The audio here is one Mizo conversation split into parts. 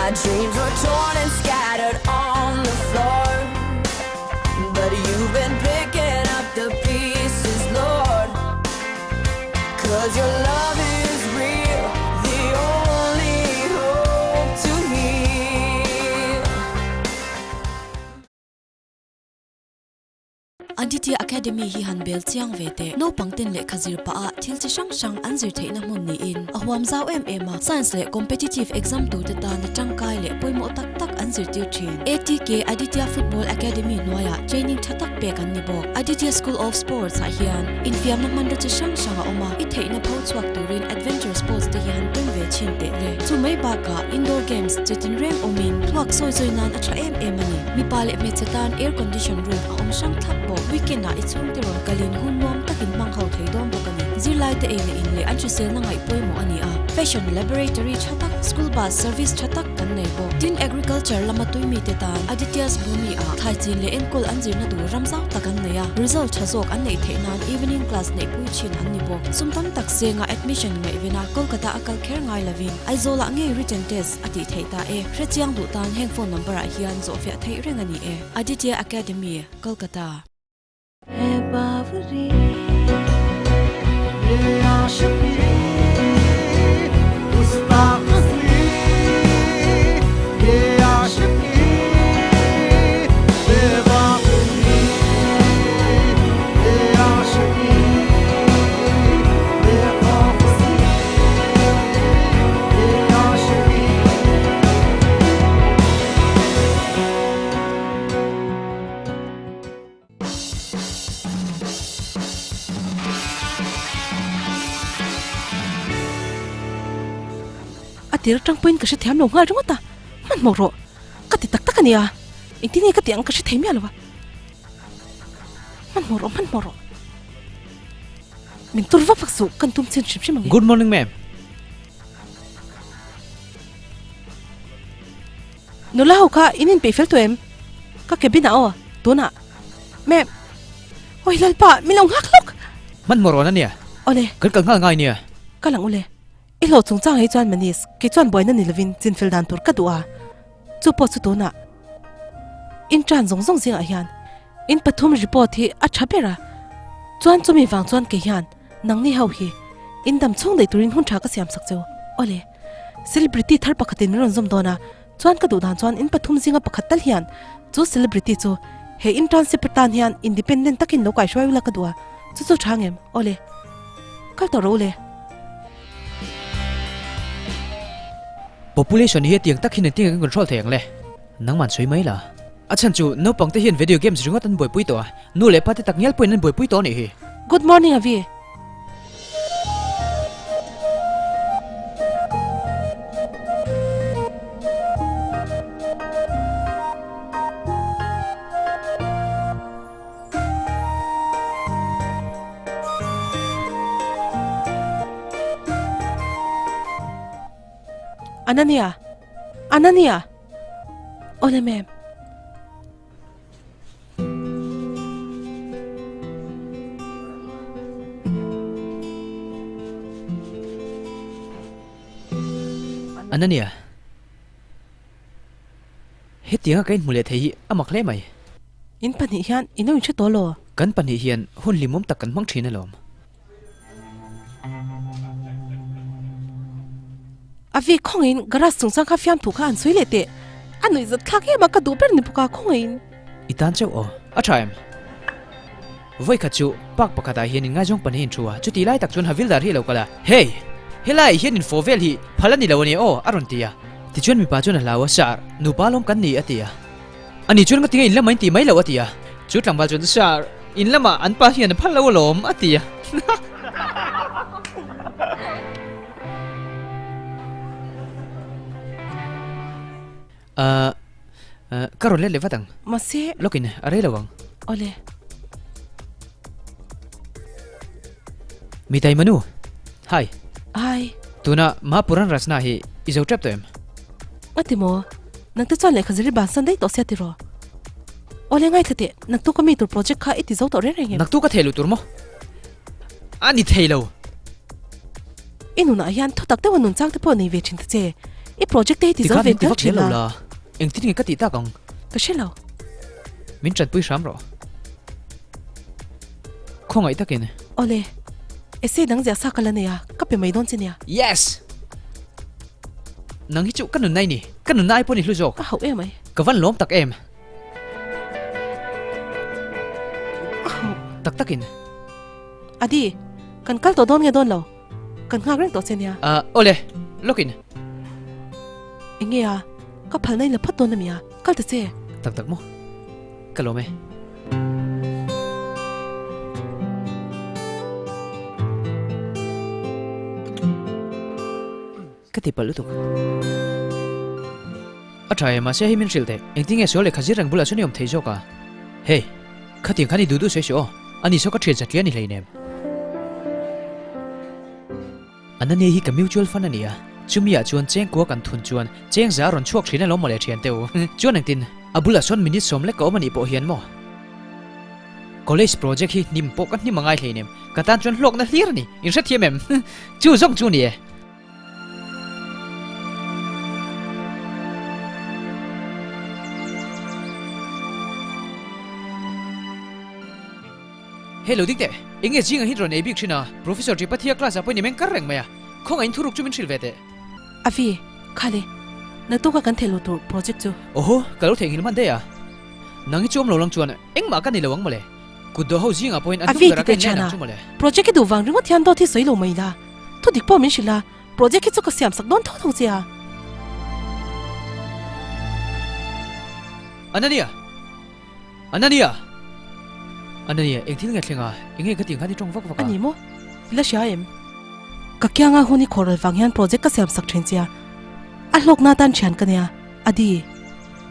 My dreams were torn and scattered on the floor. But you've been picking up the pieces, Lord. Cause your love is real, the only hope to heal. Aditya Academy hi han bel chiang ve teh. Naupang ten lehkha zir pah ah thil chi hrang hrang an zir theihna hmun niin a huam zau em em a. Science leh Competitive exam turte tana tangkai leh pawimawh tak tak an zirtir thin. ATK Aditya Football Academy hnuaiah training tha tak pek an ni bawk. Aditya School of Sports ah hian infiamna hmanraw chi hrang hrang a awm a, i theihna pho chhuak turin adventure sports te hi han tum ve thin teh le. Chu mai bakah indoor games chi tinreng awmin thluak sawi zawi nan a tha em em a ni. Mipa leh hmeichhe tan air condition room a awm hrang thlap bawk. Weekend ah i chhungte rawn kalin hun nuam takin hmang ho thei dawn bawk a ni. Zirlaite ei leh in leh an hriselna ngaih pawimawh a ni a. Fashion laboratory tha tak, school bus service tha tak kan nei bawk. Tin, agriculture lama tui mite tan Aditya's Bhumi ah thlai chin leh enkawl an zirna tur ram zau tak an nei a. Result tha zawk an neih theih nan evening class neihpui thin an ni bawk. Sum tam tak senga admission ngaihvena Kolkata a kal kher ngai lovin Aizawl ah ngei written test a tih theih ta e. Hrechiang duh tan heng phone number ah hian zawhfiah theih reng a ni e. Aditya Academy, Kolkata. A tir atang pawhin ka hrethiam lo nghal ringawt a, hmanhmawh rawh ka ti tak tak a nia, engtin nge ka tih ang ka hre thei miah lo a, hmanhmawh rawh hmanhmawh rawh, min tur vak vak suh kan tum chin hrim hrim ang e. Good morning ma'am. Nula ho kha in inpeih fel tawh em? Ka cabin ah aw, tunah. Ma'am. Awi Lalpa, min lo nghak hlawk! Hmanhmawh rawn a nia. Awle. Kan kal nghal ngai nia. Kal ang ule. I hlawh chungchang hi chuan Manish, kei chuan buaina ni lovin chinfel dan tur ka duh a. Chu pawh chu tunah in tan zawng zawng zingah hian in pathum report hi a tha ber a. Chuan chumi vang chuan kei hian nangni ho hi in dam chhung daih turin hun tha ka siam sak cheu. Awle. Celebrity thar pakhatin min rawn zawm dawn a. Chuan ka duh dan chuan in pathum zinga pakhat tal hian chu celebrity chu he internship atan hian independent takin lo kaihruai ula ka duh a, chu chu tha ngem? Awle, kal tawh rawh ule. Population hi hetiang tak hian engtin nge kan control thei ang le? Nangman sawi mai la. A chhan chu naupang te hian video games ringawt an buaipui tawh a, nu leh pa te tak ngial pawhin an buaipui tawh a nih hi. Good morning Avi. Ananya! Ananya! Awle ma'am. Anania, hetianga ka inhmu leh thei hi a mak hle mai. In pahnih hian i lo inhre tawh law? Kan pahnih hian hun hlimawm tak kan hmang thin alawm. A vi khawngin garage chungchang kha fiamthu kha an sawi leh teh. A nuihzat thlak em a, ka duh ber ni bawk a khawngin. I tan chauh aw, a tha em? Vawi khat chu park pakhat ah hian inngaizawng pahnih in thu a, chuti lai tak chuan Havildar hi a lo kal a, Hey! Helai ah hian info vel hi phal a ni lo a nia aw, a rawn ti a. Tichuan mipa chuan a hlau a, Sir, nupa lawm kan ni, a ti a. Ani chuan ka tinge in lamah in ti mai lo a ti a, chu tlangval chuan Sir, in lamah an pa hian a phal lo alawm a ti a. Ahh ka rawn let leh vat ang. Mahse. Lawkin a rei lo ang. Awle. Mitai Manu. Hi. Hi. Tuna Mahapuran Rachna hi i zo tep tawh em? A ti maw? Nangte chuan lehkha zir i bansan daih tawh sia tiraw? Awle ngaithla teh, naktuk a mi tur project kha i ti zo tawh reng reng em? Naktuk a thei lo tur maw? A ni thei lo. I nunah hian thutak deuha nunchang te pawh nei ve thin ta che. I project te hi ti zo Tikhan ve min ti tal vak hle thin lo a. la, engtin nge ka tih tak ang? Ka hre lo. Min tanpui hram rawh. Khawngaih takin. Awle, essay dang ziah sa ka la nei a, ka pe mai dawn che nia. Yes! Nang hi chu ka nunna i ni, ka nunna ai pawh ni hlu zawk. Ka hauh em ai. Ka van lawm tak em. Ka hauh. Tak takin. Adi, kan kal tawh dawn nge dawn lo? Kan nghak reng tawh che nia. Ah, awle, lawkin. Enge a, ka phalna i la phawt dawn a mi a, kal ta che. Tak tak maw? Ka lawm e. Ka ti palh lutuk. A tha e, mahse hei min hrilh teh. Engtin nge sual lehkha zir reng bulah chuan i awm thei zawk a? Hey, khatiang khan i duh duh sawi suh aw. Ani saw ka thian satliah a ni hleinem. Anania hi ka mutual fund a ni a, chumi ah chuan cheng kua kan thun chuan cheng za a rawn chhuak thin alawm mawle thian te u. Chuan engtin, a bulah sawn minute sawm lek ka awm a nih pawh hian maw? College project hi hnim pawh ka hnim a ngai hleinem, ka tan chuan hlawkna hlir a ni, in hrethiam em? Chu zawng chu ni e. Hello Dikte, enge zing ah hi rawn ei bik thin a, Professor Tripathia class ah pawhin i meng kar reng mai a, khawngaih in thuruk chu min hrilh ve teh. Avi, Khale, naktuk a kan theih loh tur project chu. Oho, ka lo theihnghilh hman daih a, nang hi chu awm lo lang chuan engmah ka ni lo ang mawle, kut dawh ho zing ah pawhin an Avi hnung ber a tite ka in len thiana, ang chu mawle. Project i duh vang ringawt hian dawt hi sawi lo mai la, thu dik pawh min hrilh a, project hi chu ka siam sak dawn tho tho che a. Anania! Anania! Anania, eng thil nge thleng a? Eng nge ka tih ang khan i tawng vak vak a? A ni maw? I la hria em? Ka kianga hun i khawhral vang hian project ka siam sak thin che a, a hlawkna atan thian ka nia, Adi.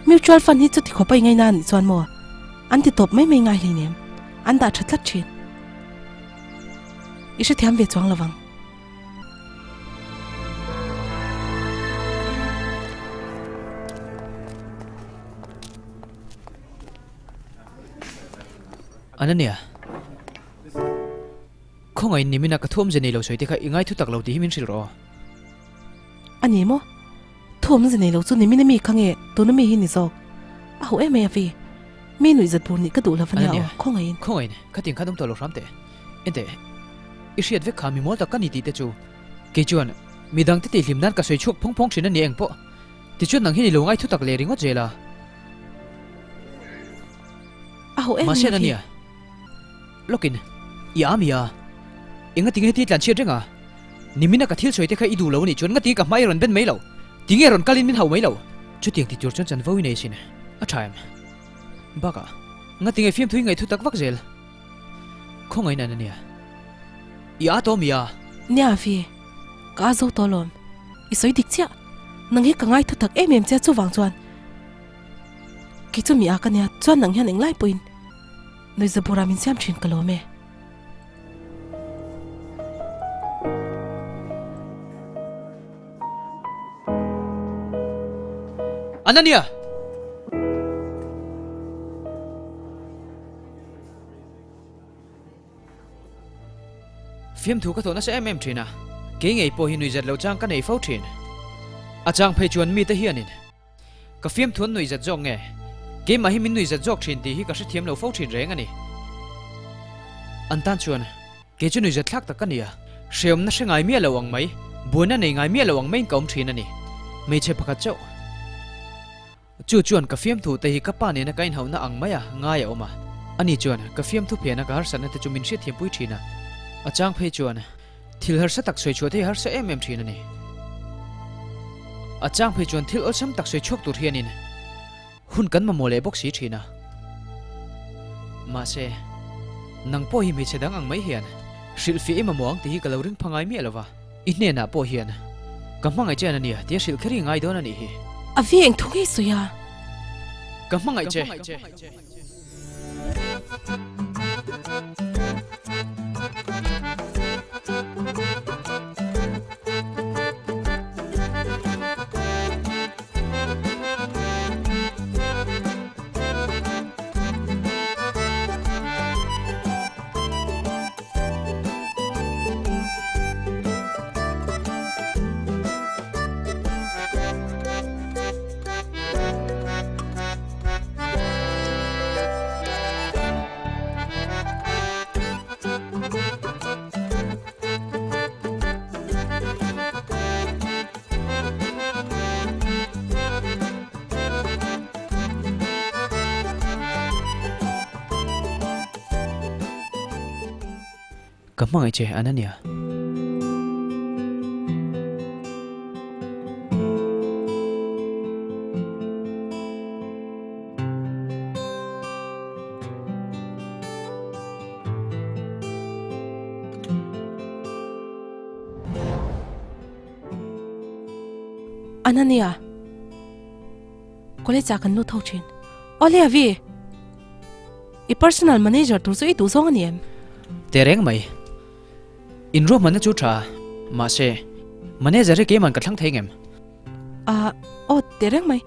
Mutual fund hi chuti khawpa i ngaina a nih chuan maw? An ti tawp mai mai ngai hleinem, an dah tha tlat thin. I hrethiam ve chuang lovang. Anania, khawngaih nimina ka thuamze nei lo sawi te kha i ngai thu tak lo tih hi min hrilh rawh aw. A ni maw? Thuamze nei lo chu nimina mi kha nge tuna mi hi ni zawk? A ho em mai a vi. Mi nuih zat bur nih ka duh lo ania aw, khawngaihin. Khawngaihin, khatiang khan awm tawh lo hram teh. Enteh, i hriat vek kha mi mawl tak ka ni tih te chu. Kei chuan, midang te tihhlim nan ka sawi chhuak phawng phawng thin a ni eng pawh. Tichuan nang hian i lo ngai thu tak leh ringawt zel a. A ho em Mahse em hi. ania. Lawkin, i a mi a. Enga tinge heti tlan chhiat reng a? Nimina ka thil sawi te kha i duh lo anih chuan ngati ka hmai rawn ben mai lo. Tinge rawn kalin min hau mai lo. Chutiang ti tur chuan chanvo i nei sin. A tha em? Bakah, ngatinge fiamthu i ngaih thu tak vak zel? Khawngaih nan ania. I a tawh mi a? Nia Vi, ka a zo tawh alawm. I sawi dik chiah. Nang hi ka ngai thu tak em em che chuvang chuan kei chu mi a ka nia chuan nang hian englai pawhin Nuihzabura min siam thin ka lawm e. Anania! Fiamthu ka thawh nasa em em thin a, kei ngei pawh hi nuihzat lo chang ka nei fo thin. A chang phei chuan mite hianin ka fiamthu an nuihzat zawk nge, keimah hi min nuihzat zawk thin tih hi ka hrethiam lo fo thin reng a ni. An tan chuan kei chu nuihzat thlak tak ka ni a, hreawmna hre ngai miah lo ang mai, buaina nei ngai miah lo ang maiin ka awm thin a ni. Hmeichhe pakhat chauh. Chu chuan ka fiamthu te hi ka pa nena ka inhauhna ang mai a ngai a awm a. Ani chuan ka fiamthu phena ka harsatna te chu min hriatthiampui thin a. A chang phei chuan thil harsa tak sawi chhuah te hi harsa em em thin a ni. A chang phei chuan thil awlsam tak sawi chhuak tur hianin hun kan mamawh leh bawk si thin a. Mahse, nang pawh hi hmeichhe dang ang mai hian hrilhfiah i mamawh ang tih hi ka lo ring pha ngai miah lo va. I hnenah pawh hian ka hmangaih che an a nia tia hrilh kher i ngai dawn a nih hi. A vi eng thu ngei sawi a? Ka hmangaih che. Ka hmangaih che Ananya. Ananya. College ah kan lut ho thin. Awle Avi. I personal manager tur chu i duh zawng a ni em? Teh reng mai. In ruahmanna chu tha a, mahse manager hi keiman ka thlang thei ngem? Ah, aw teh reng mai.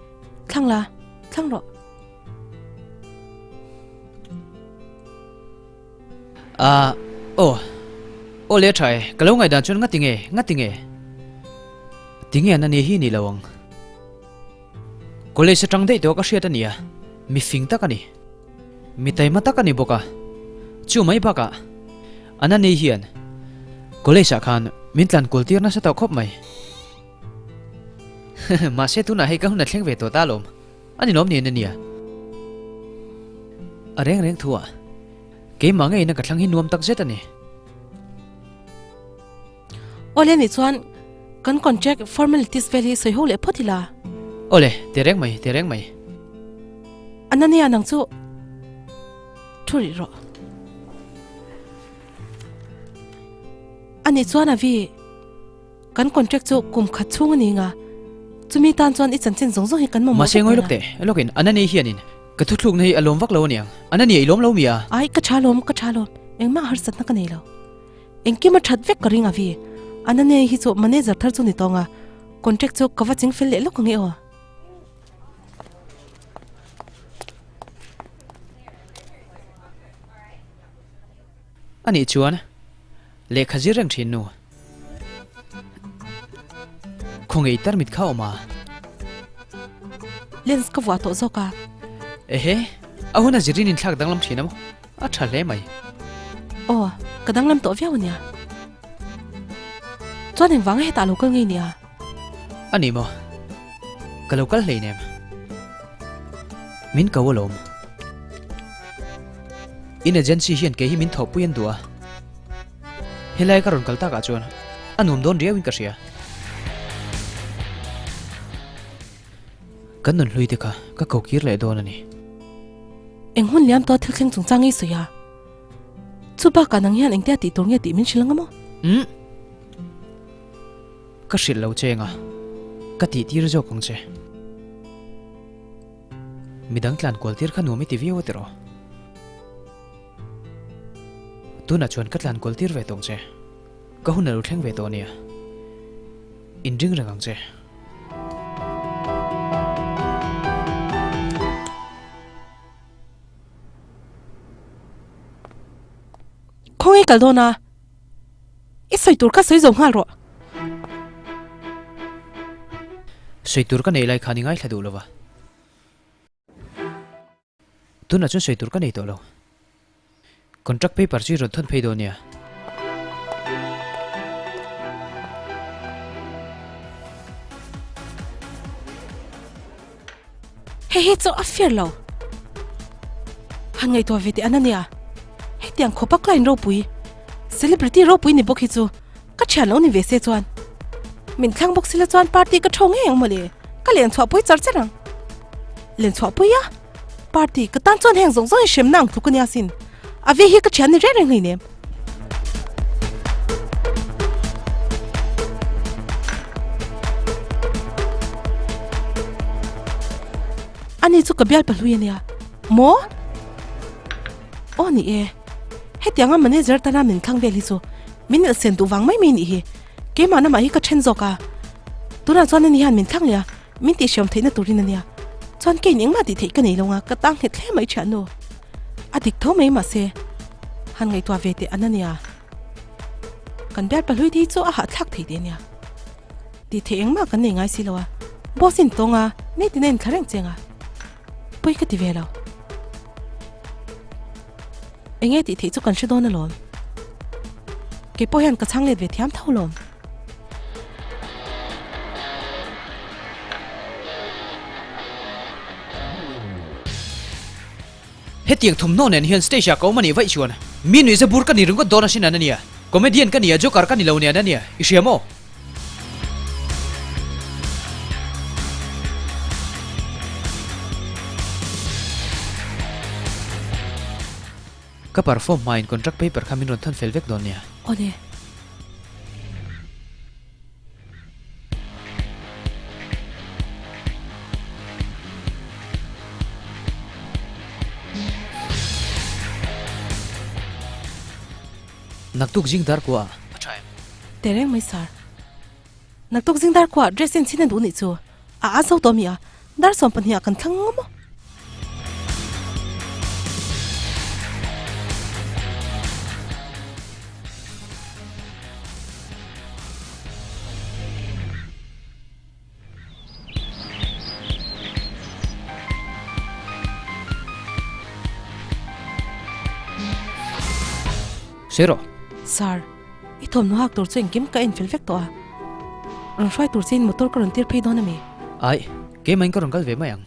Thlang la, thlang rawh. Ah, aw. Aw le tha e, ka lo ngaihdan chuan ngati nge, ngati nge? Tinge an ani hi ni lo ang. College atang daih tawh ka hriat a nia, mi fing tak a ni. Mi taima tak a ni bawk a, chu mai bakah Anani hian college ah khan min tlan kual tir nasa tawh khawp mai. Mahse tunah hei ka hun a thleng ve tawh ta alawm, a ninawm ni Anania? A reng reng thu ah keimah ngeiin a ka thlang hi nuam tak zet a ni. Awle nih chuan kan contract formalities vel hi sawi ho leh phawt ila. Awle, ti reng mai, ti reng mai. Anania nang chu thu rih rawh. Anih chuan Avi, kan contract chu kum khat chhung a ni nga, chumi tan chuan i chanchin zawng zawng hi kan mamawh Mahse vek ngawi dawn lawk a. teh, lawkin Anania hianin ka thuthlukna hi a lawm vak lo aniang. Anania i lawm lo mi a? Ai, ka tha lawm, ka tha lawm, engmah harsatna ka nei lo. Engkim a that vek ka ring a vi. Anane hi chu manager thar chu ni tawng a, contract chu ka va ching fel leh lawk ang e aw. Anih chuan lehkha zir reng thin nu. Khawngaih tarmit kha awm a. Lens ka vuah tawh zawk a. Ehe, a hun a zirin inthlak danglam thin a maw? A tha hle mai. Aw, ka danglam tawh viau ania. Chuan engvanga hetah lo kal ngei nia? A ni maw? Ka lo kal hleinem. Min ko alawm. In agency hian kei hi min thawhpui an duh a. Helai ka rawn kal takah chuan a nuam dawn riauin ka hria. Kan nun hlui te kha ka ko kir leh dawn a ni. Eng hun liam tawh thil thleng chungchang i sawi a? Chu bakah nang hian engtia tih tur nge tih min hrilh anga maw? Umm. Ka hrilh lo che anga ka tih tir zawk ang che. Midang tlan kual tir kha nuam i ti viau a tiraw? Tunah chuan ka tlan kual tir ve tawng che. Ka hun a lo thleng ve tawh ania. Inring reng ang che. Khawnge kal dawn a? I sawi tur kha sawi zo nghal rawh. Sawi tur ka nei lai khan i ngaithla duh lova. Tunah chuan sawi tur ka nei tawh lo. Contract paper chu i rawn thawn phei dawn nia. Hei hi chu a fair lo. Han ngaihtuah ve teh an ania. Hetiang khawpa client ropui, celebrity ropui ni bawk hi chu ka thian lo ni ve se chuan. Min thlang bawk sila chuan party ka tho ngei ang mawle. Ka len chhuahpui char char ang. Len chhuahpui a? Party ka tan chuan heng zawng zawng hi hremna ang tluk a nia sin. A ve hi ka thian ni reng reng hleinem. Ani chu ka bial pahlui a nia. Maw? Aw ni e. Hetianga manager tana min thlang vel hi chu min elhsen duh vang mai mai nih hi. Keimah lamah hi ka then zawk a. Tunah chuan ani hian min thlang leh a. Min tihhriam theihna turin a nia. Chuan keiin engmah tih theih ka nei lo nga, ka tang nghet hle mai thiannu. A dik tho mai mahse, han ngaihtuah ve teh an a nia. Kan bial pahlui te hi chu a hahthlak thei teh a nia. Tih theih engmah kan nei ngai si lo a, boss in tawng a, nitin a inthla reng cheng a. Pawi ka ti ve lo. Enge tih theih chu kan hre dawn alawm. Kei pawh hian ka chhang let ve thiam tho lawm. Hetiang thawmhnaw nen hian stage ah ka awm a nih vaih chuan mi nuihza bur ka ni ringawt dawn asin an a nia. Comedian ka nia, joker ka ni lo nia Anania, i hria maw? Ka perform hmain contract paper kha min rawn thawn fel vek dawn nia. Awle. Naktuk zing dar kuah a tha em? Tehreng mai sir. Naktuk zing dar kuah dress en chhin a duh nih chu a a zo tawh mi a, dar 12 ah kan thlang ngawm maw? Sawi rawh. Sir, i thawmhnaw hak tur chu engkim ka en fel vek tawh a. Rawn hruai tur chiin motor ka rawn tir phei dawn a mi? Ai, keimah in ka rawn kal ve mai ang.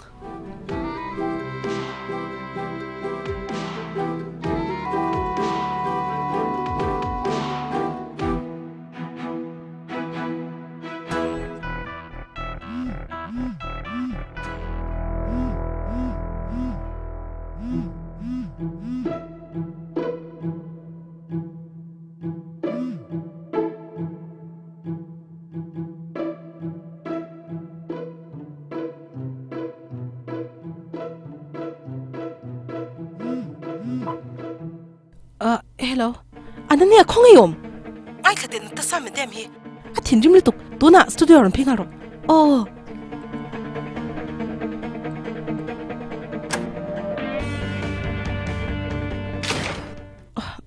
Ah, hello. Anania khawngaih awm. Ngaithla teh Natasha madam hi. A thinrim lutuk. Tunah studio rawn phei nghal rawh. Aw.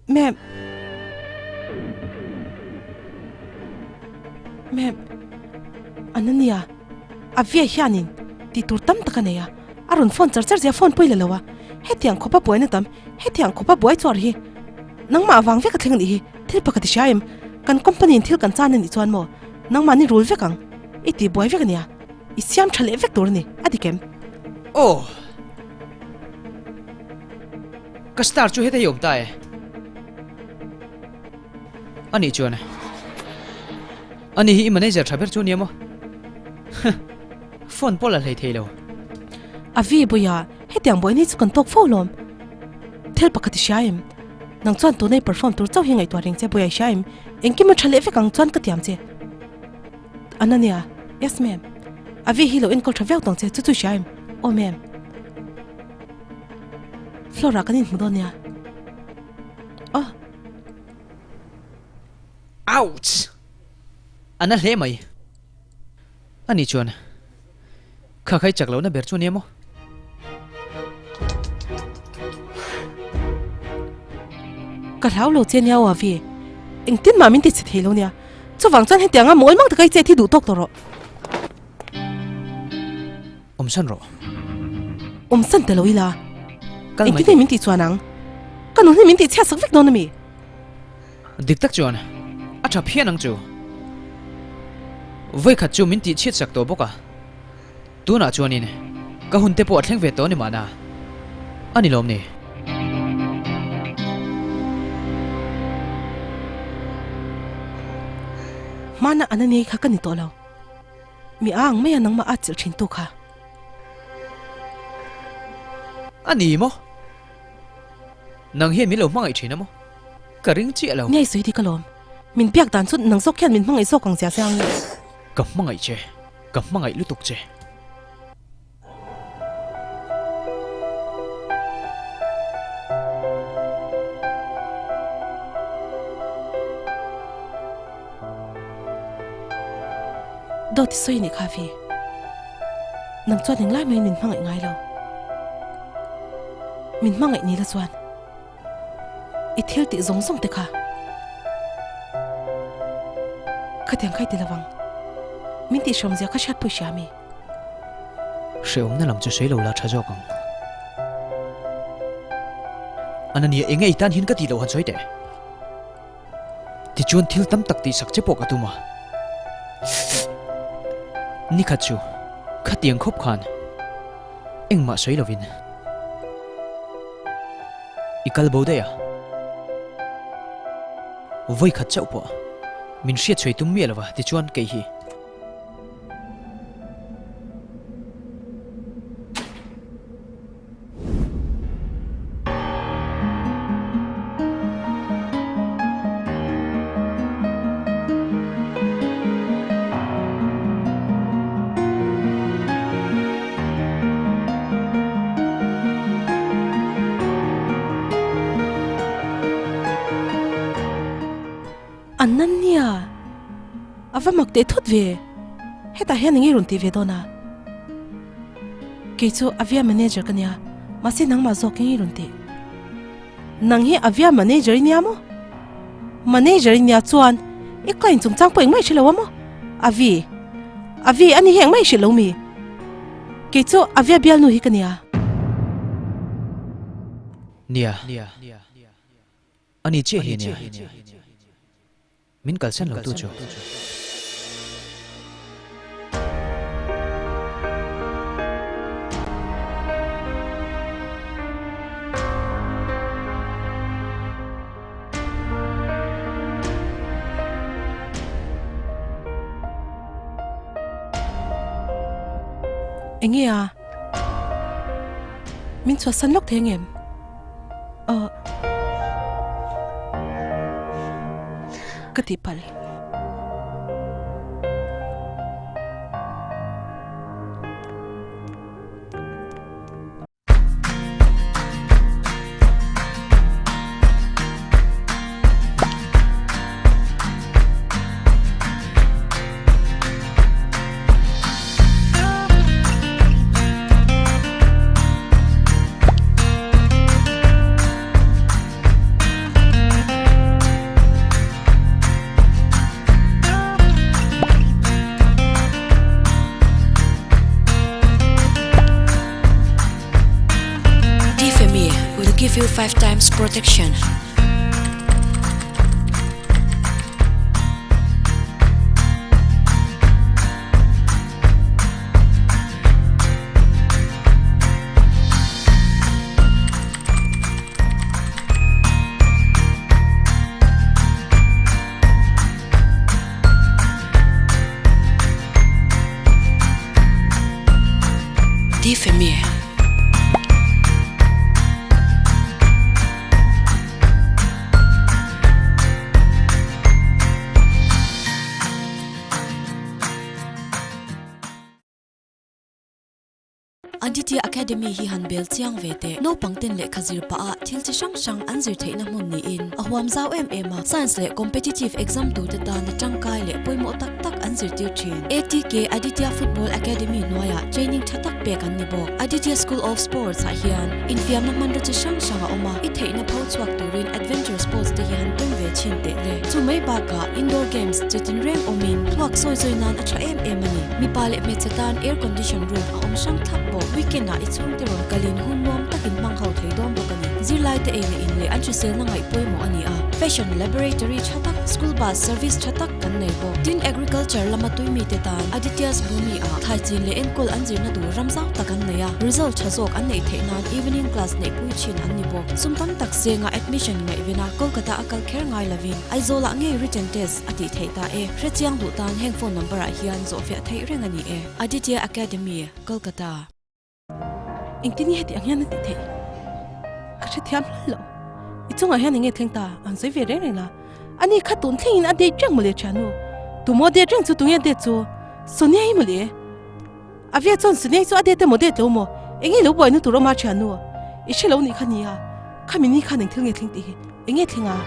Ma'am. Ma'am. Anania, a via hianin tih tur tam tak a nei a. A rawn phone char char zia phone pawh i la lo a. Hetiang khawpa buaina tam, hetiang khawpa buai chuar hi nangmah avang vek a thleng anih hi. Thil pakhat i hria em? Kan company in thil kan chan anih chuan maw nangmah ni rul vek ang. I tih buai vek ania. I siam tha leh vek tur a ni. A dik em? Aw. Ka star chu heta hi awm ta e. Anih chuan ani hi i manager tha ber chu ania maw? Huh. Phone pawh la hlei thei lo. Avi Buia, hetiang buaini chu kan tawk fo lawm. Thil pakhat i hria em? Nang chuan tuna i perform tur chauh hi ngaihtuah reng che Buia i hria em? Engkim a tha leh vek ang chuan ka tiam che. Anania, Yes ma'am. Avi hi lo enkawl tha viau tawng che, chu chu i hria em? Aw ma'am. Flora kan inhmu dawn nia. Aw. Ouch! A na hle mai. Ani chuan kha khai chak lohna ber chu ania maw? Ka hlau lo che nia aw Avi. Engtin mah min ti chhe thei lo nia. Chuvang chuan hetianga mawi mang taka i chet hi duh tawk tawh rawh. Awmsan rawh. Awmsan ta lo ila. Kal mai Engtin nge min tih chuan ang? Ka nun hi min tih chhiat sak vek dawn a mi? Dik tak chuan a tha phian ang chu. Vawikhat chu min tih chhiat sak tawh bawk a. Tunah chuanin ka hun te pawh a thleng ve tawh a ni mahna. A ni lawm ni? Hmana Ananiai kha ka ni tawh lo. Mi a ang mai a nangmah a chilh thin tu kha. A ni maw? Nang hian min lo hmangaih thin a maw? Ka ring chiah lo. Nia i sawi dik alawm. Min biak dan chu nang zawk hian min hmangaih zawk ang zia zia ang i. Ka hmangaih che. Ka hmangaih lutuk che. Dawt i sawi nih kha Vi. Nang chuan englai maiin min hmangaih ngai lo. Min hmangaih ni la chuan i thil tih zawng zawng te kha khatiang kha i ti lo vang. Min tihhrawm zia kha hriatpui hria mi. Hrehawmna lam chu sawi lo la tha zawk ang. Anania enge i tan hian ka tih loh han sawi teh. Tichuan thil tam tak tihsak che pawh ka tum a. Nikhat chu khatiang khawp khan engmah sawi lovin i kal bo daih a. Vawi khat chauh pawh min hriat chhuai tum miah lova tichuan kei hi. Anania, a va mak teh thut ve, hetah hian eng nge rawn tih ve dawn a? Kei chu Avia manager ka nia, mahse nangmah zawk eng nge rawn tih? Nang hi Avia manager i nia maw? Manager i nia chuan i client chungchang pawh engmah i hre lo a maw? Avi, Avi a ni hi engmah i hrilh lo mi? Kei chu Avia bialnu hi ka nia. Nia, a ni chiah hi a nia. Min kalsan lo tu chu. Enge a? Min chhuahsan lawk thei angem? Aw. Ka tihpalh. Dfemi will give you 5 times protection. Dfemi. Aditya Academy hi han bel chiang ve teh. Naupang ten lehkha zir pah ah thil chi hrang hrang an zir theihna hmun niin a huam zau em em a. Science leh Competitive exam tur te tana tangkai leh pawimawh tak tak an zirtir thin. ATK Aditya Football Academy hnuaiah training tha tak pek an ni bawk. Aditya School of Sports ah hian infiamna hmanraw chi hrang hrang a awm a, i theihna pho chhuak turin adventure sports te hi han tum ve thin teh le. Chu mai bakah indoor games chi tinreng awmin thluak sawi zawi nan a tha em em a ni. Mipa leh hmeichhe tan air condition room a awm hrang thlap bawk. Weekend ah i chhungte rawn kalin hun nuam takin hmang ho thei dawn bawk a ni. Zirlai te ei leh in leh an hriselna ngaih pawimawh a ni a. Fashion laboratory tha tak, school bus service tha tak kan nei bawk. Tin agriculture lama tuimi te tan Aditya's Bhumi ah thlai chin leh enkawl an zirna tur ram zau tak an nei a. Result tha zawk an neih theih nan evening class neih pui thin an ni bawk. Sum tam tak senga admission ngaihvena Kolkata a kal kher ngai lovin Aizawlah ngei written test a tih theih ta e. Hrechiang duh tan heng phone number ah hian zawhfiah theih reng a ni e. Aditya Academy, Kolkata. Engtin nge heti ang hian a tih theih? Ka hrethiam hlal lo. I chungah hian enge thleng ta? An sawi ve reng reng la. Ani kha tun thlengin a date reng mawle thiannu. Tumaw date reng chu tunge date chu? Sonia hi mawle. Avia chuan Sonia hi chu a date emaw date lo maw? Enge lo buaina tur awm a thiannu? I hre lo nih kha nia. Khami ni khan eng thil nge thleng tih hi enge thleng a?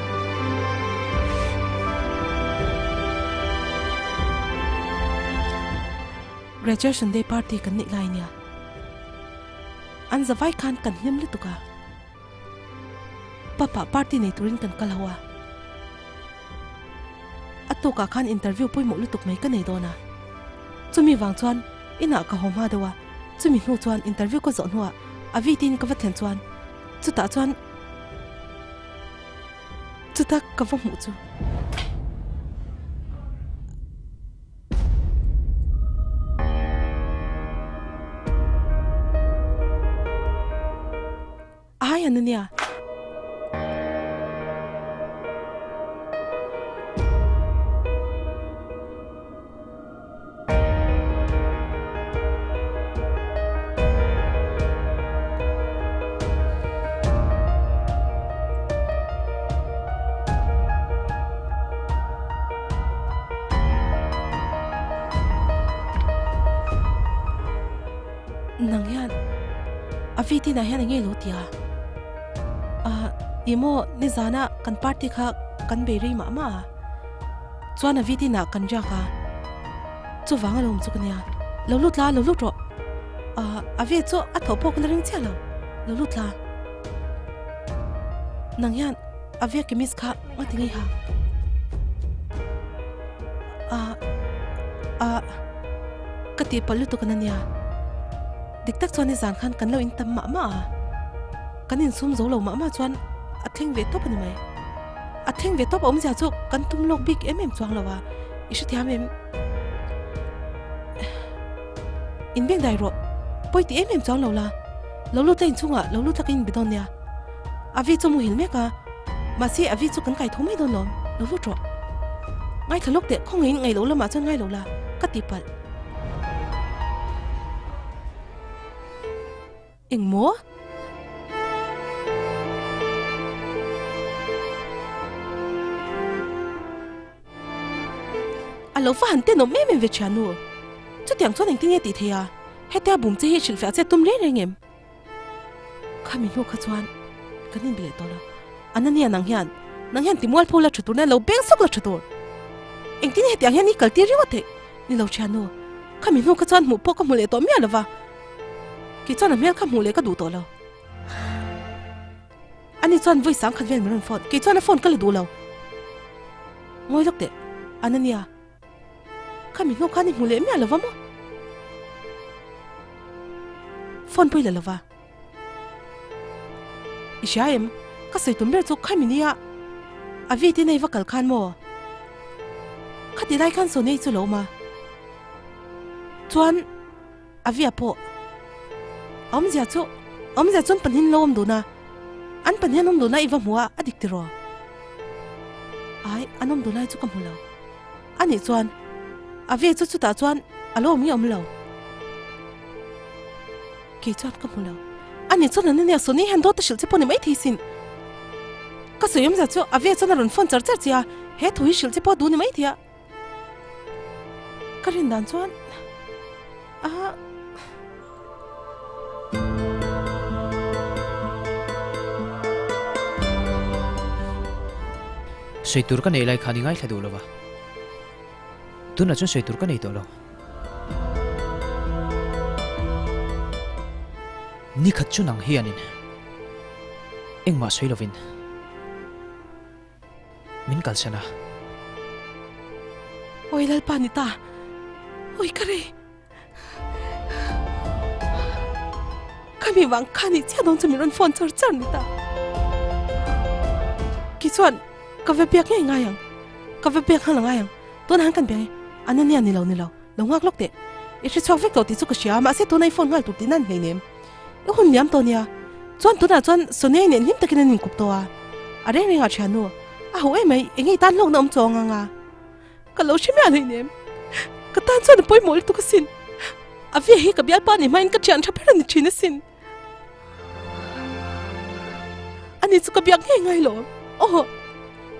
Graduation day party kan neih lai nia. An zavai khan kan hlim lutuk a. Papa party nei turin kan kal ho a. A tawkah khan interview pawimawh lutuk mai ka nei dawn a. Chumi vang chuan inah ka haw hma deuh a, chumi hnu chuan interview ka zawh hnuah a vitin ka va thlen chuan chutah chuan chuta ka va hmuh chu. Ai an ania. Nang hian a VT nah hian enge lo ti a? Ah, ih maw nizana kan party kha kan bei rei mah mah a, chuan a VT nah kan riak a, chuvang a lo awm chu ka nia. Lo lut la, lo lut rawh. Ah, a ve chu a thawh pawh ka la ring chiah lo, lo lut la. Nang hian a ve kemis kha nga ti ngei ha? Ah, ah. Ka tihpalh lutuk an ania. Dik tak chuan nizan khan kan lo in tam mah mah a, kan insum zo lo mah mah chuan a thleng ve tawp a ni mai. A thleng ve tawp a awmzia chu kan tum lawk bik em em chuang lo a, i hrethiam em? Inbeng dai rawh, pawi ti em em chuang lo la, lo lut la inchhungah lo lut la ka inbe dawn nia. Avi chu a muhil mek a, mahse Avi chu kan kai tho mai dawn lawm, lo lut rawh. Ngaithla lawk teh, khawngaihin ngaih loh lamah chuan ngai lo la, ka ti palh. Eng maw? A lo va han tenawm em em ve thiannu. Chutiang chuan engtin nge tih theih a? Hetia bum che hi hrilhfiah che tum reng reng em? Khami hnu kha chuan kan inbe leh tawh lo. Anania nang hian, nang hian timual pho la tha tur nen lo beng sawk la tha tur. Engtin hetiang hian i kal tir ringawt theih? Ni lo thiannu, khami hnu kha chuan hmuh pawh ka hmu leh tawh miah lo va. Kei chuan a hmel kha hmuh leh ka duh tawh lo. Ani chuan vawi sang khat vel min rawn phone, kei chuan a phone ka la duh lo. Ngawi lawk teh, Anania. Khami hnu khan i hmu leh miah lo va maw? Phone pawh i la lo va. I hria em? Ka sawi tum ber chu khami nia a vi tin a i va kal khan maw? Khati lai khan Sonia i chu lo awm a. Chuan a via pawh a awmzia chu a awmzia chuan pahnih lo awm dun a, an pahnih an awm dun a i va hmu a, a dik tiraw? Ai, an awm dun lai chu ka hmu lo. A nih chuan a ve chu chutah chuan a lo awm nge awm lo? Kei chuan ka hmu lo. A nih chuan an nia Sony hian dawt a hrilh che pawh ni maithei sin. Ka sawi awmzia chu a ve chuan a rawn phone char char che a, he thu hi hrilh che pawh a duh ni maithei a. Ka rin dan chuan a. Sawi tur ka neih lai khan i ngaithla duh lo va, tunah chuan sawi tur ka nei tawh lo. Nikhat chu nang hianin engmah sawi lovin min kalsan a. Awi Lalpa ni ta, awi ka rei. Khami vang kha nih chiah dawn chu min rawn phone char char ni ta. Ki chuan ka ve biak ngei ngai ang, ka ve biak nghal ngai ang. Tunah han kan biak e, Anania ni lo ni lo, lo nghak lawk teh. I hre chhuak vek tawh tih chu ka hria a, mahse tuna i phone nghal tur tihna an hleinem. I hun liam tawh nia. Chuan tunah chuan Sonia nen hlim takin an inkup tawh a. A reng rengah thiannu, a ho emai, enge i tan hlawkna awm chuang ang a? Ka lo hre miah hleinem. Ka tan chuan a pawimawh lutuk asin. A via hi ka bialpa ni hmain ka thian tha ber a ni thin asin. Ani chu ka biak ngei ngai lo. Aw.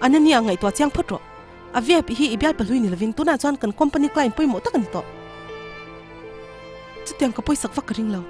Anania ngaihtuah chiang phawt rawh. A via hi i bialpa hlui ni lovin tunah chuan kan company client pawimawh tak a ni tawh. Chutiang ka pawisak vak ka ring lo.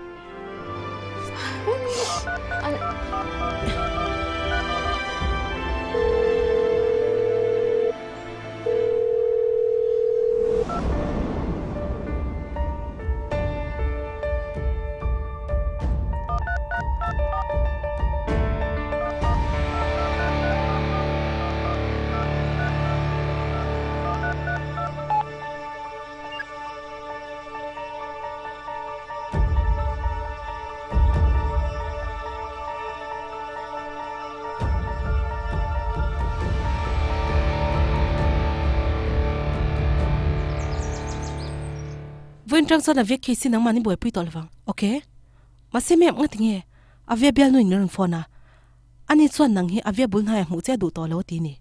Vawiin tang chuan a vek khi si nangmahni buaipui tawh lovang, ok? Mahse ma'am nga tinge a via bialnu in min rawn phone a, ani chuan nang hi a via bul hnaiah hmuh che a duh tawh lo a ti ni.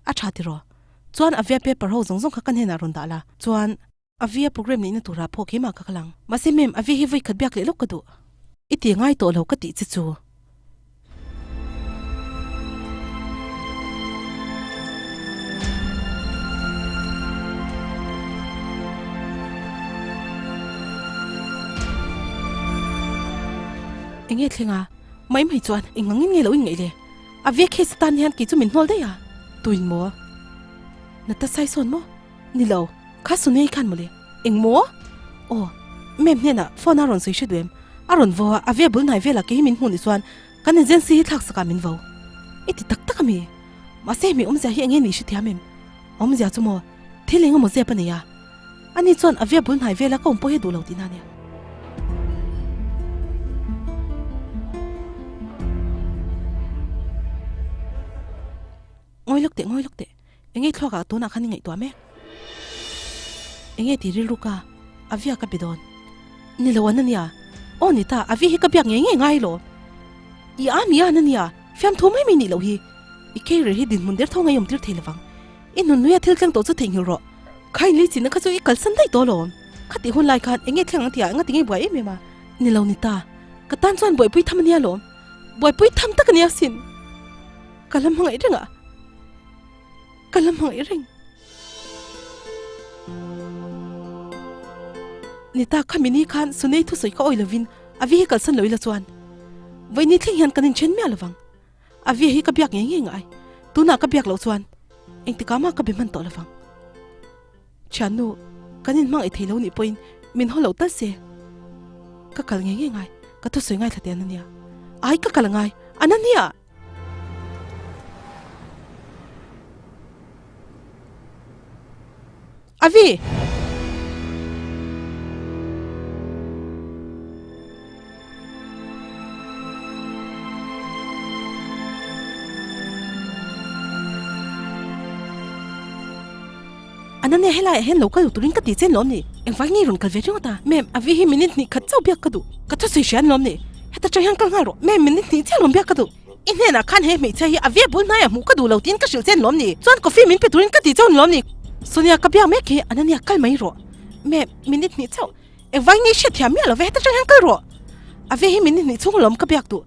A tha tiraw? Chuan a via paper ho zawng zawng kha ka hnenah rawn dah la, chuan A via program neihna turah pawh keimah ka kal ang. Mahse ma'am, a via hi vawi khat biak leh lawk ka duh. I ti ngai tawh lo ka tih che chu. Enge thleng a, mai mai chuan eng angin nge lo inngaih le? A ve case atan hian kei chu min hnawl daih a. Tuin maw? Nata sai sawn maw? Ni lo, kha Sunei khan mawle. Eng maw? Aw, ma'am hnenah phone a rawn sawi hre duh em? A rawn vo a, a ve bul hnai velah kei hi min hmuh ni chuan kan agency hi thlak sakah min vo. I ti tak tak a mi? Mahse hemi awmzia hi enge ni hrethiam em? Awmzia chu maw? Thil eng emaw zep a nei a. Ani chuan a via bul hnai vela ka awm pawh hi a duh lo tihna a nia. Ngawi lawk teh, ngawi lawk teh. Enge thluak ah tunah khan i ngaihtuah mek? Enge ti rilru ka a via ka be dawn? Ni lo an ania. Aw ni ta, a vi hi ka biak ngei ngei ngai lo. I a mi an ania, fiamthu mai mai nih loh hi. I career hi dinhmun der tho ngei awm tir thei lovang. I nunnuia thil thleng tawh chu theihnghilh rawh. Kha in lei chinna kha chu i kalsan daih tawh alawm. Khatih hun lai khan enge thleng ang tihah enga tinge buai em em a? Ni lo ni ta, ka tan chuan buaipui tham ania alawm. Buaipui tham tak ania sin. Ka la hmangaih reng a, ka la hmangaih reng. Ni ta, khami ni khan Sunei thusawi ka awi lovin a vi hi kalsan lo ila chuan vawiini thleng hian kan inthen miah lovang. A via hi ka biak ngei ngei ngai. Tunah ka biak loh chuan engtikah mah ka be hman tawh lovang. Thiannu, kan inhmangaih thei lo nih pawhin min haw loh tal se. Ka kal ngei ngei ngai, ka thusawi ngaithla teh Anania. Ai ka kal angai, Anania! Avi! Anania helaiah hian lo kal lo turin ka ti che lawm ni? Engvai nge i rawn kal ve ringawt a? Ma'am, Avi hi minute hnih khat chauh biak ka duh. Ka thusawi hria an lawm ni? Heta tang hian kal nghal rawh. Ma'am, minute hnih chiah lawm biak ka duh. I hnenah khan he hmeichhia hi a ve bul hnaiah hmuh ka duh lo tiin ka hrilh che lawm ni? Chuan coffee min pe turin ka ti chauh lawm ni? Sonia ka biak mek hi Anania kal mai rawh. Ma'am, minute hnih chauh. Engvai nge i hriat thiam miah lo ve heta tang hian kal rawh. A ve hi minute hnih chhung lawm ka biak duh.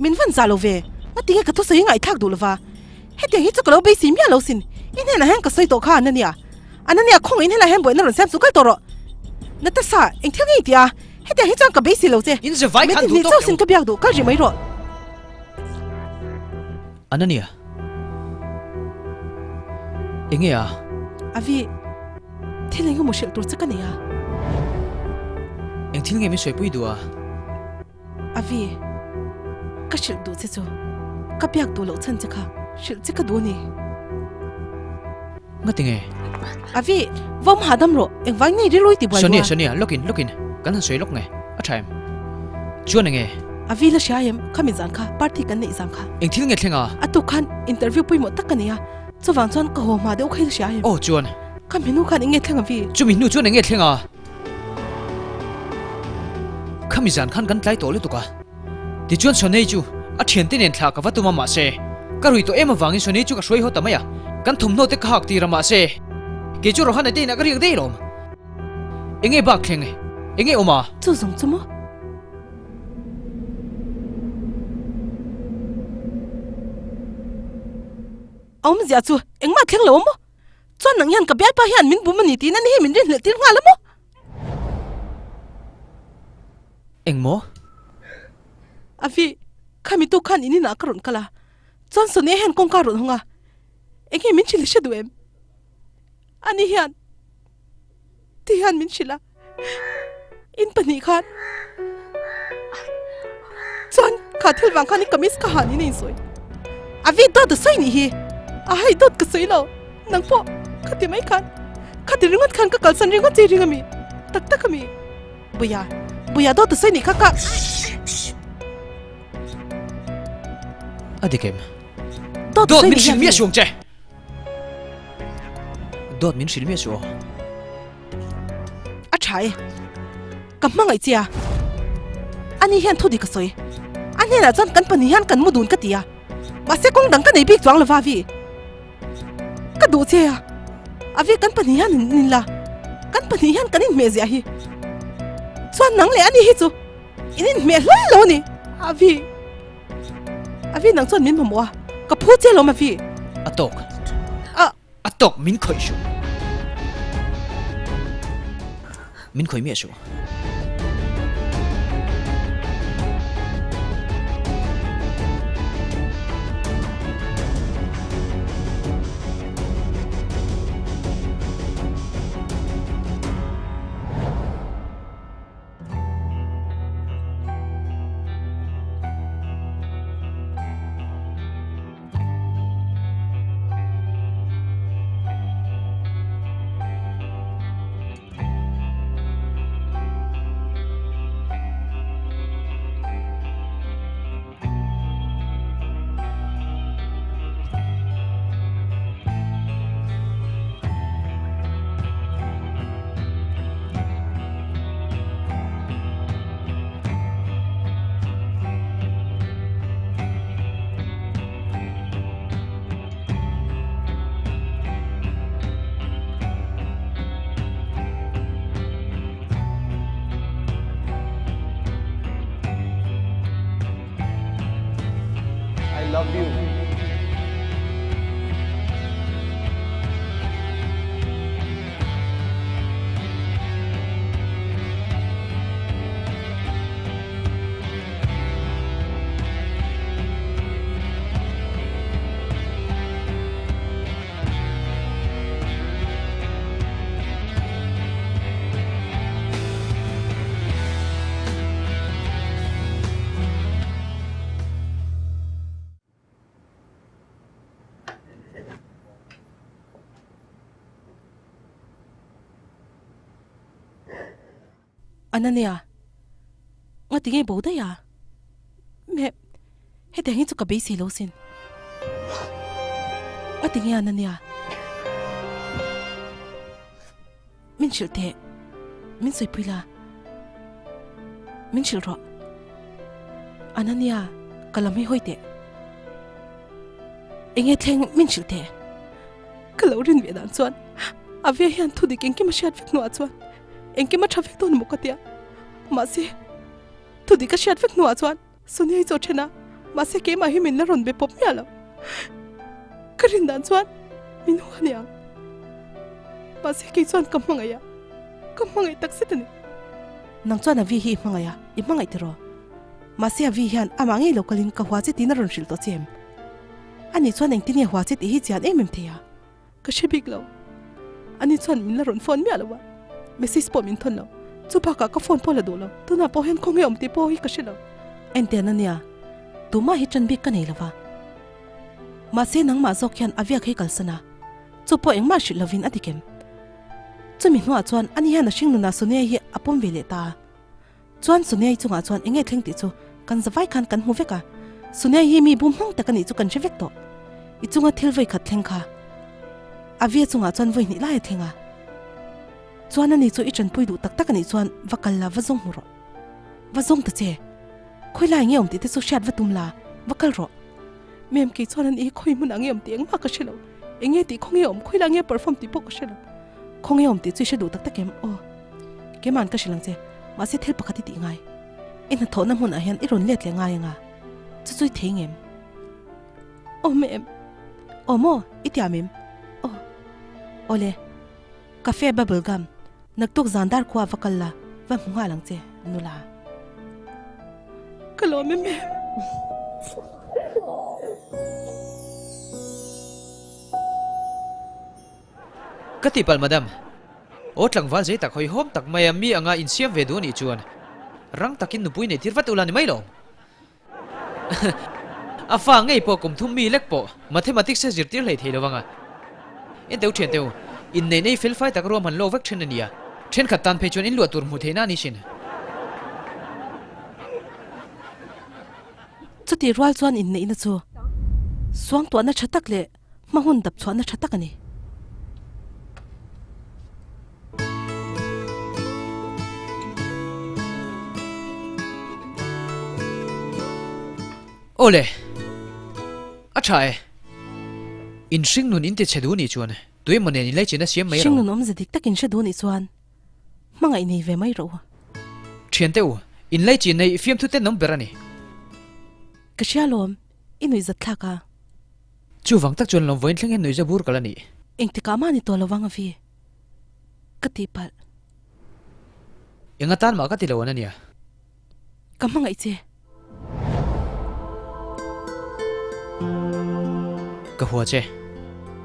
Min van zah lo ve. Ngati nge ka thusawi hi ngaihthlak duh lova. Hetiang hi chu ka lo beisei miah lo sin. I hnenah hian ka sawi tawh kha Anania. Anania khawngaihin helaiah hian buaina rawn siam chu kal tawh rawh. Natasha, eng thil nge i ti a? Hetiang hi chuan ka beisei lo che. In ze vai khan duh tawk teh u. Sin ka biak duh kal rih mai rawh. Anania. Enge a? Avi, thil eng emaw hrilh tur che ka nei a. Eng thil nge min sawi pui duh a? Avi, ka hrilh duh che chu ka biak duh loh chhan che kha hrilh che ka duh a ni. Ngati nge? Avi, vawm hahdam rawh, engvang nge rilru i ti buai Sonia, Sonia, lawkin, lawkin, kan han sawi lawk nge, a tha em? Chuan enge? Avi la hria em, khami zan kha, party kan neih zan kha. Eng thil nge thleng a? A tuk khan interview pawimawh tak ka nei a, chuvang chuan ka haw hma deuh kha i la hria em? Aw, chuan. Khami hnu khan enge thleng Avi? Chumi hnu chuan enge thleng a? Khami zan khan kan tlai tawh lutuk a, tichuan Sonei chu a thiante nen thlah ka va tum a mahse ka rui tawh em avangin Sonei chu ka hruai haw ta mai a, kan thawmhnaw te ka hak tir a mahse kei chu Rohana te inah ka riak daih alawm. Enge bak thleng? Enge awm a? Chu zawng chu maw? A awmzia chu engmah thleng lo a maw? Chuan nang hian ka bialpa hian min bum a ni tiin ani hi min rinhlelh tir nghal a maw? Eng maw? Avi, khami tu khan in inah ka rawn kal a, chuan Sonia hian kawngka a rawn hawng a, eng nge min hrilh i hre duh em? Ani hian ti hian min hrilh a, in pahnih khan chuan kha thil vang khan i kamis ka han in a insawi. Avi dawt a sawi nih hi, a hei dawt ka sawi lo, nang pawh khati mai khan khati ringawt khan ka kalsan ringawt che ring ami, tak tak ami. Buia, Buia dawt a sawi nih kha ka. A dik em? Dawt a Dawt sawi min nih hrilh hian miah suh ang che! Dawt min hrilh miah suh aw. A tha e. Ka hmangaih che a. Ani hian thu dik a sawi. A hnenah chuan kan pahnih hian kan mu dun ka ti a. Mahse kawng dang ka nei bik chuang lova Avi. Ka duh che a. Avi kan pahnih hian in in la. Kan pahnih hian kan inhmeh ziah hi. Chuan nang leh ani hi chu in inhmeh hlawm lo a ni. Avi. Avi nang chuan min mamawh a. Ka phu che lawm Avi. A tawk. A. A tawk min khawih suh. Min khawih miah suh. love you. Anania, ngati nge bo daih a? Meh, hetiang hi chu ka beisei lo sin. Ngati nge Anania? Min hrilh teh, min sawipui la, min hrilh rawh. Anania, ka lam hi hawi teh. Enge thleng min hrilh teh. Ka lo rin ve dan chuan a ve hian thu dik engkim a hriat vek hnuah chuan engkim a tha vek dawn maw ka tia. Mahse, thu dik a hriat vek hnuah chuan Sonia hi chu a then a, mahse keimah hi min la rawn be pawp miah lo. Ka rin dan chuan min hua aniang. Mahse kei chuan ka hmangaih a, ka hmangaih tak zet a ni. Nang chuan Avi hi i hmangaih a, i hmangaih tiraw? Mahse Avi hian amah ngei lo kalin ka hua che tiin a rawn hrilh tawh che em? Ani chuan engtin nge hua che tih hi chian em em thei a? Ka hre bik lo. Ani chuan min la rawn phone miah lo a, message pawh min thawn lo. Chu bakah ka phone pawh la duh lo. Tunah pawh hian khawnge awm tih pawh hi ka hre lo. Entian ania, tumah hi ṭan bik ka nei lo va. Mahse nangmah zawk hian a viak hi kalsan a, chu pawh engmah hrilh lovin a ti kem. Chumi hnuah chuan ani hian a hringnunah Sonia hi a pawm ve leh ta a. Chuan Sonia-i chungah chuan enge thleng tih chu kan zavai khan kan hmu vek a, Sonia-i hi mi bum hmang tak a nih chu kan hre vek tawh. I chunga thil vawi khat thleng kha Avia chungah chuan vawi hnih lai a thleng a. Chuan ani chu i tanpui duh tak tak a nih chuan va kal la va zawng hmu rawh. Va zawng ta che. Khawi lai nge awm tih te chu hriat va tum la, va kal rawh. Mem kei chuan ani hi khawi hmun ah nge awm tih engmah ka hre lo. Enge tih khawnge awm, khawi lai nge perform tih pawh ka hre lo. Khawnge awm tih chu i hre duh tak tak em? Aw. Keima'n ka hrilh ang che, mahse thil pakhat i tih ngai. I hnathawhna hmunah hian i rawn let leh ngai anga, chu chu i thei ngem? Aw mem. Aw maw, i tiam em? Aw. Awle. Cafe Bubble Gum, naktuk zan dar khua va kal la, va hmu nghal ang che, nula. Ka lawm em em. Ka tihpalh madam. Aw tlangval zei tak hawihhawm tak mai a mi anga insiam ve duh anih chuan rang takin nupui nei tir vat ula ni mai lo. A fa ngei pawh kum thum mi lek pawh mathematics a zirtir hlei thei lo vang a. En teu thian teu, inneih nei fel fai tak ruam han lawk vek then a nia. Thenkhat tan phei chuan inluah tur hmuh theihna a ni thin. Chutih rual chuan inneihna chu suangtuahna tha tak leh Hma hun dap chhuahna tha tak a ni. Awle, a tha e. In hring nun in ti chhe duh nih chuan tuemaw nen in laichin a siam mai ro. Hring nun awmze dik takin hre duh nih chuan hmangaih nei ve mai rawh u. Thiante u, in laichin nei fiamthu ten awm ber a ni. Ka hria lawm, i nuihzat thlak a. Chuvang tak chuan lawmvawiin thleng hian nuihza bur ka la nih. Engtikah mah ni tawh lo vang a vi? Ka tihpalh. Eng atan mah ka ti lo an ania. Ka hmangaih che. Ka hua che.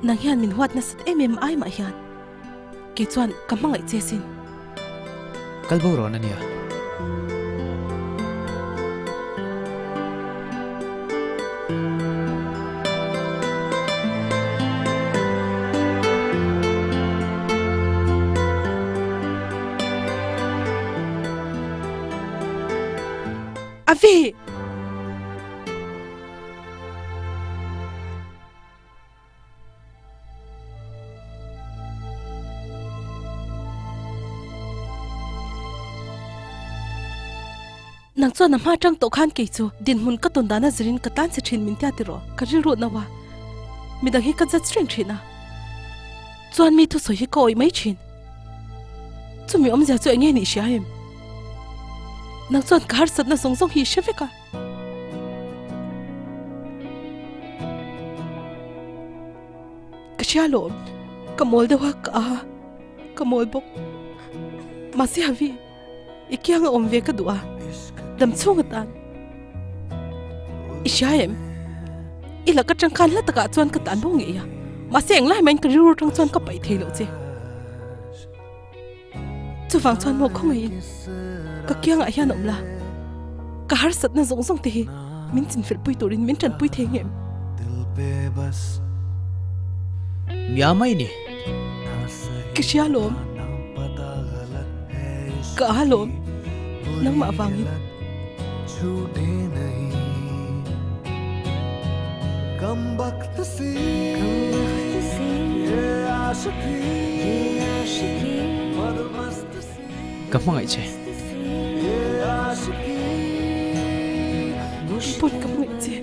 Nang hian min huat nasat em em ai mah hian kei chuan ka hmangaih che sin. Kal bo rawn ania. Avi! Nang chuan a hma tang tawh khan kei chu dinhmun ka tawn dana zirin ka tan che thin min tia tiraw ka rilru no a, midang hi ka judge reng thin a, chuan mi thusawi hi ka awih mai thin. Chumi awmzia chu enge nih hria em? Nang chuan ka harsatna zawng zawng hi i hre vek a. hria lawm, ka mawl deuh a, ka a, ka mawl bawk. Mahse Havi, i kianga awm ve ka duh a, dam chhung atan. I hria em? I laka tangkhan hla takah chuan ka tan bo ngei a, mahse englai mahin ka rilru tang chuan ka paih thei loh che. Chuvang chuan maw khawngaihin ka kiangah hian awm la, ka harsatna zawng zawng te hi min chinfelhpui turin min tanpui thei ngem? Mia mai ni. Ka hria lawm. Ka a lawm. Nangmah vangin. Ka hmangaih che. Pawn ka hmangaih che.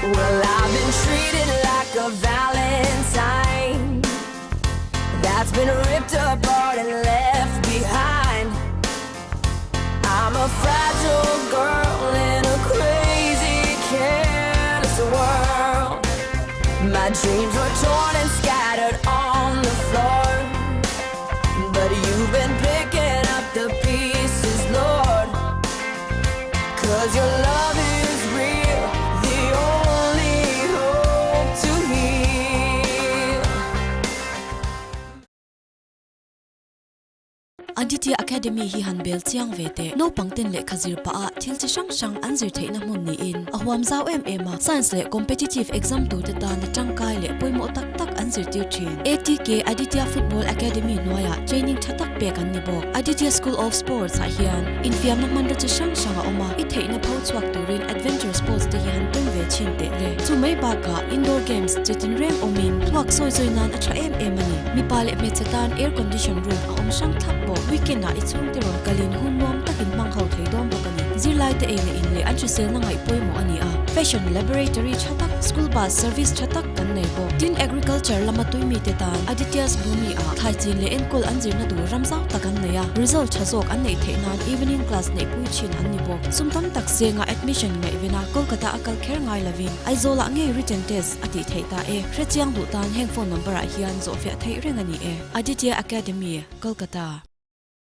Well I've been treated like a valentine That's been ripped apart and left behind I'm a fragile girl in a crazy careless world My dreams were torn and scattered on the floor But you've been picking up the pieces, Lord Cause your love is real, the only hope to heal. Aditya Academy hi han bel chiang ve teh. Naupang ten lehkha zir pah ah thil chi hrang hrang an zir theihna hmun niin a huam zau em em a. Science leh Competitive exam turte tana tangkai leh pawimawh tak tak an zirtir thin. ATK Aditya Football Academy hnuaiah training tha tak pek an ni bawk. Aditya School of Sports ah hian infiamna hmanraw chi hrang hrang a awm a, i theihna pho chhuak turin adventure sports te hi han tum ve thin teh le. Chu mai bakah indoor games chi tinreng awmin thluak sawi zawi nan a tha em em a ni. Mipa leh hmeichhe tan air condition room a awm hrang thlap bawk. Weekend ah i chhungte rawn kalin hun nuam takin hmang ho thei dawn bawk a ni. Zirlai te ei leh in leh an hriselna ngaih pawimawh a ni a. Fashion laboratory tha tak, school bus service tha tak kan nei bawk. Tin, agriculture lama tui mite tan Aditya's Bhumi ah thlai chin leh enkawl an zirna tur ram zau tak an nei a, result tha zawk an neih theih nan evening class neihpui thin an ni bawk. Sum tam tak senga admission ngaihvena Kolkata a kal kher ngai lovin Aizawl ah ngei written test a tih theih ta e. Hrechiang duh tan heng phone number ah hian zawhfiah theih reng a ni e. Aditya Academy, Kolkata.